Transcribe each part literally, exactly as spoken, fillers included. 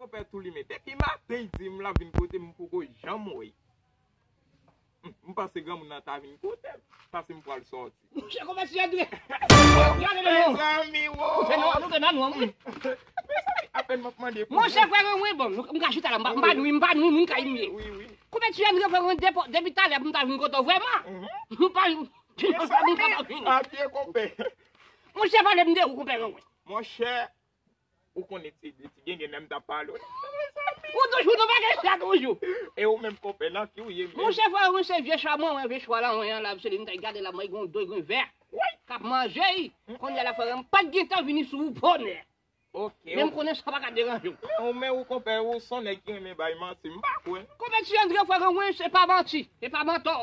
Konpè tou limen. Depi maten, li di m l ap vin kote m, m poko janm wè. M, m panse granmoun nan ta vin kote m, paske m pral sòti. Monchè, konpè ti Andre. Gade le non. Mezanmi, wo. Nou fè nan, nou fè nan nou, wi. Mezanmi, apèn m ap mande pou. Monchè, frè mwen, bon, m ka chita la, m pa, m pa nwi, m pa nwi moun kay m ye. Wi, wi. Konpè ti Andre, frè mwen, depo-, depi talè pou m ta vin kote w, vrèman. M pa, m pa vin. Adye, konpè. Monchè, pale m de ou, konpè mwen. Monchè, ou konnen ti, ti gen gen lè m t ap pale w. Ou toujou nan bagay sa toujou. E ou menm konpè nan ki ou ye menm? Monchè frè mwen se vye chwa mwen, vye chwa la mwen an la, se li m t ap gade la, mwen gen yon do, gen vè k ap manje l. Kounye a la frè m pa t gen tan vini sou ou bonè. Ok. Men m konnen sa pa ka deranje w. Men ou, men ou konpè, ou se yon nèg ki renmen bay manti, m pa kwè. Konpè ti Andre frè mwen, se pa manti, se pa mantò.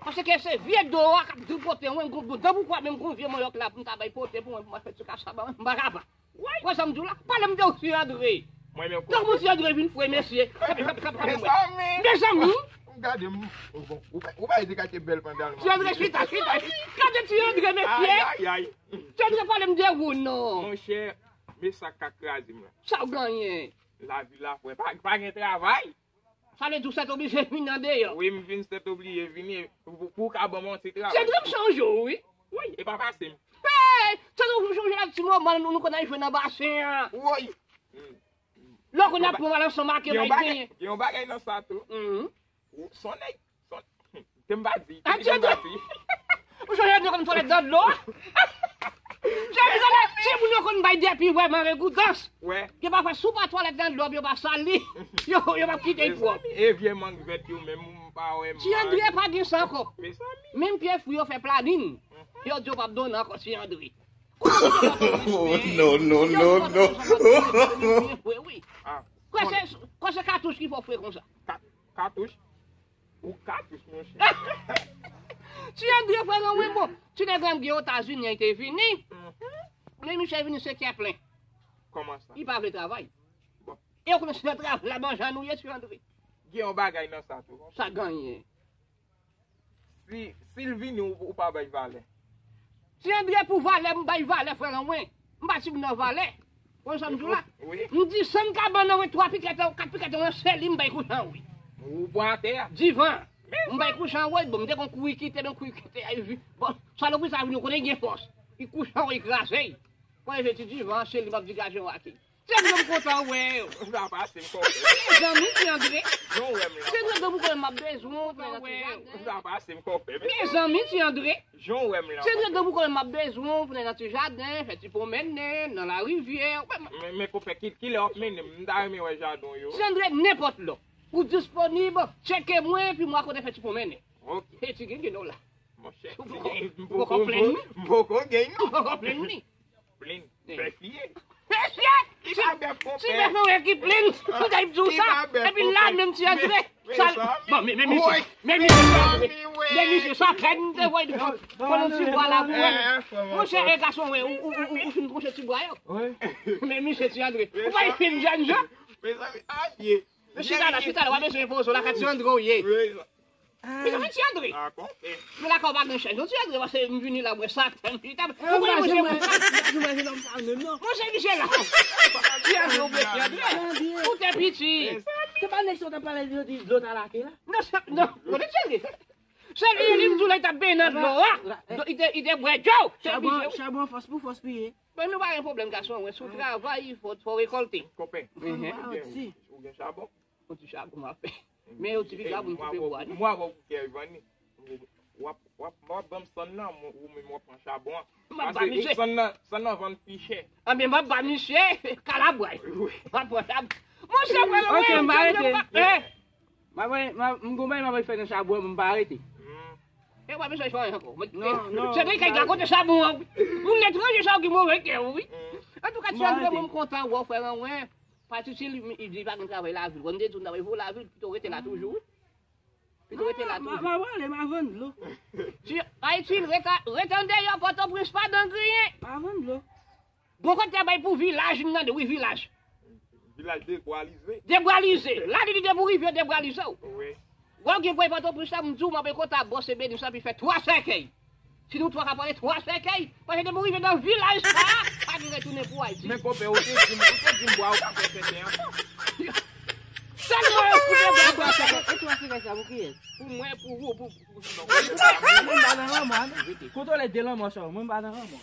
Paske se vye do a k ap tripote mwen, gon, gon, dan pou kwa menm gon vye manyòk la pou m ta bay pote pou mwen, pou mwen fè ti kasa ban mwen, m pa ka pa. Wè sa m di w la? Pale m de ou, ti Andre. Mwen menm konpè. Tankou ti Andre vin fre mesye. Mezanmi. Mezanmi. Gade m. Bon, ou pa, ou pa di katye bèl pandan l. Ti Andre, chita, chita. Gade ti Andre, mesye. Ay, ay, ay. Ti Andre, pale m de ou, non. Monchè, men sa k ap kraze m la. Sa w genyen? Lavi la, frè. Pa, pa gen travay. Sa vle di w sètoblije vin andeyò. Wi, m vin sètoblije vini pou, pou w ka ban m yon ti travay. Ti Andre, m sonje w, wi. Wi, e pa pase m. Hey! Ti Andre, m sonje lòt ti moman nou, nou konn al jwe nan basen an. Wi. Lè w konn ap pran mal ansanm ak yo, bay genyen. Gen yon bagay nan sa tou. Ou se yon nèg. Te m pa di. Te m pa di. Ou chanje nou konn twalèt nan dlo a? Chanje twalèt, timoun yo konn bay depi vrèman regoutans. Wè. Gen pafwa si w pa twalèt nan dlo, yo pa sal li. Yo, yo p ap kite l pwòp. E vye mang vèt yo menm, m pa wè mal. Ti Andre pa gen sa ankò. Menm pye fwi yo fè planin. Yo di yo p ap donnen ankò, Ti Andre. Oh, no, no, no, no. Kwè se, kwè se katouch ki fè w fre konsa. Ka-, katouch? Ou katouch, monchè. Ti Andre, frè mwen, bon. Ti nèg la m gen Etazini, li te vini. Men misye vini se kè plen. Kòman sa? Li pa vle travay. Bon. E ou konnen se nan travay la manje nou ye, Ti Andre. Gen yon bagay nan sa tou. Sa genyen. Si, si l vini, ou, ou pa bay valè. Ti Andre, pou valè, m bay valè, frè mwen. M pa timoun nan valè. Konn sa m di w la? Wi. M di san kabann nan, twa pikèt, kat pikèt nan, se li m bay kouch anwo. Ou pran atè a. Divan. M bay kouch anwo, bon, m te gon kouri kite, men kouri kite, ay, vi-, bon, salopri sa vini, ou konnen gen fòs. Li kouch anwo, li kraze. Konnen se ti divan, se li m ap degaje anwo ak li. Ti Andre, m kontan wè w. Ou ka pase m konpè. Mezanmi, Ti Andre. Jan w wè m la. Ti Andre, dan pou konnen m ap bezwen w pou nan ti jaden. Ou ka pase m konpè. Mezanmi, Ti Andre. Jan w wè m la. Ti Andre, dan pou konnen m ap bezwen w pou nan ti jaden, fè ti pwonmennen, nan larivyè. Men, men konpè, ki, kilè w ap mennen m? M ta renmen wè jaden w yo. Ti Andre, nenpòt lè. Ou disponib, tcheke mwen, epi mwen konnen fè ti pwonmennen. Ok. E ti gen gen nou la. Monchè, m poko plenn, wi. M poko gen, non. M poko plenn, wi. Plenn. Bèf li ye. Bèf ye! Li pa bèf, konpè. Si bèf mwen ki plenn, m ta di w sa. Epi la menm Ti Andre. Bon, men, men misye. Men misye Ti Andre. Men misye sa pèn m te voye pou nou ti bwa la pou mwen. Monchè, e gason, wè, ou, ou, ou, ou fin pwonche ti bwa yo. Men misye Ti Andre. Ou pa fin jèn jan. Mezanmi, adye. Men chita la, chita la, w ap bezwen poze w la, ka Ti Andre w ye. Mezanmi, Ti Andre. Men lakay ou pa gen chèz non, Ti Andre, paske m vini la, mwen sa tèm chita. Ou konnen mwen se mwen. Mwen se misye la. Ti Andre, ou byen Ti Andre. Ou te piti. Se pa nèg sa w t ap pale de yo di dlo ta lake la? Non, se, non, kote Ti Andre? Se li, li m di w la, li t ap benyen nan dlo a. Li te, li te bwè dlo. Chabon, chabon, fòs pou fòs piye. Men nou pa gen pwoblèm, gason, mwen, si w travay, fò, fò w rekòlte. Konpè, ou gen, ou gen chabon? Yon ti chabon m ap fè. Men yon ti piga pou m koupe bwa, non? Mwen avè w pou kè vann li. W ap, w ap, w ap ban m sann nan, ou menm w ap pran chabon an. M ap ba misye. Sann nan, sann nan vann pi chè. Anben, m ap ba misye kalabwa. M ap pran chabon. Monchè, mwen, ok, m pa rete. M ap, m gon bagay m ap fè nan chabon an, m pa rete. E w pa bezwen fè anyen ankò. Non, non. Se nèg ki rakonte chabon an, wi. Moun etranje sa yo ki move kè, wi. Antouka, Ti Andre, mwen, m kontan wè w, frè mwen. Pati si li, li di pa gen travay lavil. Wè m te di w m ta voye pou lavil, pito rete la toujou, wi. Pito rete la toujou. M a prale, m a vann dlo. Ti, Ayiti, rete, rete andeyò, Pòtoprens pa dan griyen. Pa vann dlo. Bon, kote bay pou vilaj, m tande, wi, vilaj. Vilaj debwalize. Debwalize. La, li di depi w rive, yo debwalize w. Wi. Wè, w gen pwen Pòtoprens la, m di w, m ap kota bò se Benis la, pi fè twa sèkèy. Si nou twa ka pale twa sèkèy, paske depi w rive nan vilaj sa, pa gen retounen pou Ayiti. Men konpè, ou te di m, ou te di m bwa ou pa fè sèten ankò. Sa pou kiyès? Pou mwen, pou ou, pou. Mwen pa nan lanmò, an. Kontwole de lanmò sa yo, mwen pa nan lanmò.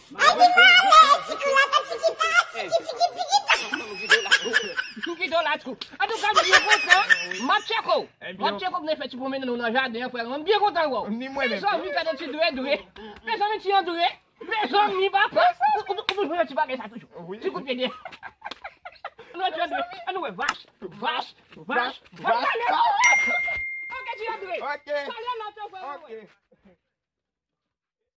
M kite w la tou. Antouka, m byen kontan. M ap tcheke w. M ap tcheke w pou n fè ti pwomèn nou nan jaden an, frè. M byen kontan wè w. Ni mwen menm. Mezanmi, gade ti dwe dwe. Mezanmi, ti Andre. Mezanmi, papa. Ou ou- ou toujou nan ti bagay sa toujou. Wi. Ti kout pye dèyè. Nou ti Andre. An nou wè vach. Vach. Vach. Vach. Vach. Ok, ti Andre. Ok. Talè lòt yo, frè. Ok.